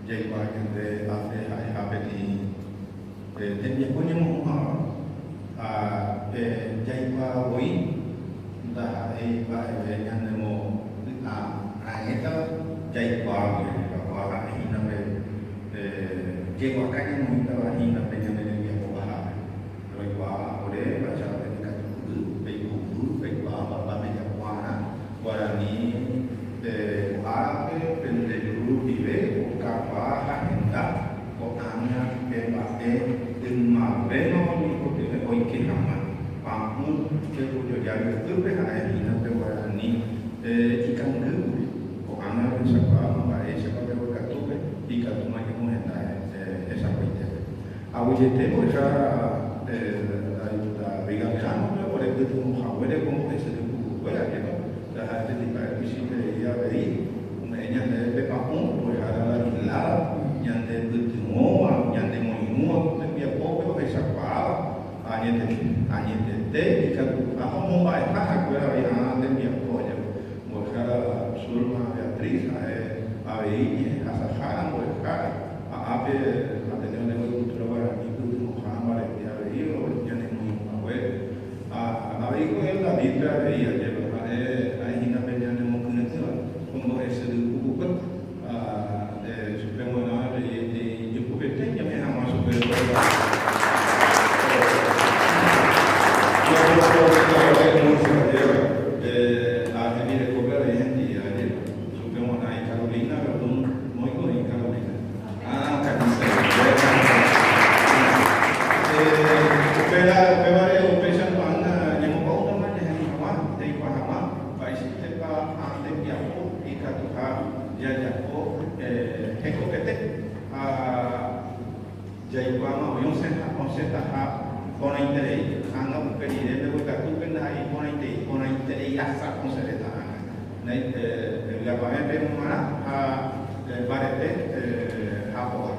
Jaikuaa ñande ápe ha'eha peteĩ tembiapo ñemohu'ãva ha pe jaikuaa voi ndaha'éi mba'eve ñanemopy'a raẽtava jaikuaágui ajépa kóva ha'e hína pe jeguaka ñamoĩtava hína pe ñane rembiapo pahápe. Roikuaa ore mba'éichapa pende katupyry, peikũmby, peikuaa mba'épa pejapo arã Guarani pe árape pende juru rupive okakuaa ha henda ko'ág̃a pe mba'e ymavéma oñeikotevẽ oike hag̃ua pa'ũ tekojoja ryepýpe ha'e hína pe Guarani ikangýgui. Ko'ág̃a rohechakuaáma mba'éichapa pe guekatúpe ikatúma ñamohenda hesakuaitépe. Aguyjete mbo'ehára David Galeano-pe ore pytyvõ haguére ko mbo'esyry pukukue, ajépa ndaha'e peteĩ mba'e tuichaiterei avei ome'ẽ ñandéve pe pa'ũ mbo'ehára Ladislao ñande pytyvõva, ñande moirũva ko tembiapópe ohechakuaáva ha añetete ikatuha omomba'eha hakuéra avei ã tembiapo, ajépa mbo'ehára Zulma Beatriz ha'e avei ñe'ẽhasahára mbo'ehára. Ha ápe Ateneo Lengua y Cultura Guarani pytyvõha mbarete avei ñanemoirũ hague. Ha avei ko'ẽ David-pe avei ajépa ha'e ha'ehína pe ñanemokyre'ỹva ko mbo'esyry pukukue. Ha chupe g̃uarã avei jepopete ñame'ẽ hag̃ua chupe Ha hembirekópe avei hendive ajépa chupe g̃uarã Carolina Verdún moiko oĩ Carolina. Upévare upéicha ko'ág̃a ñamopa'ũtama ñahendu hag̃ua, jaikuaa hag̃ua mba'eichaitépa ã tembiapo ikatuha jajapo hekopete ha jaikuaáma oĩ osẽtaha porãiterei. Ág̃a upe rire mbeguekatúpe ndaha'éi porãitei, porãiterei rasa osẽvéta ág̃a. Vy'apavẽ pe momarã ha mbarete ha po'a.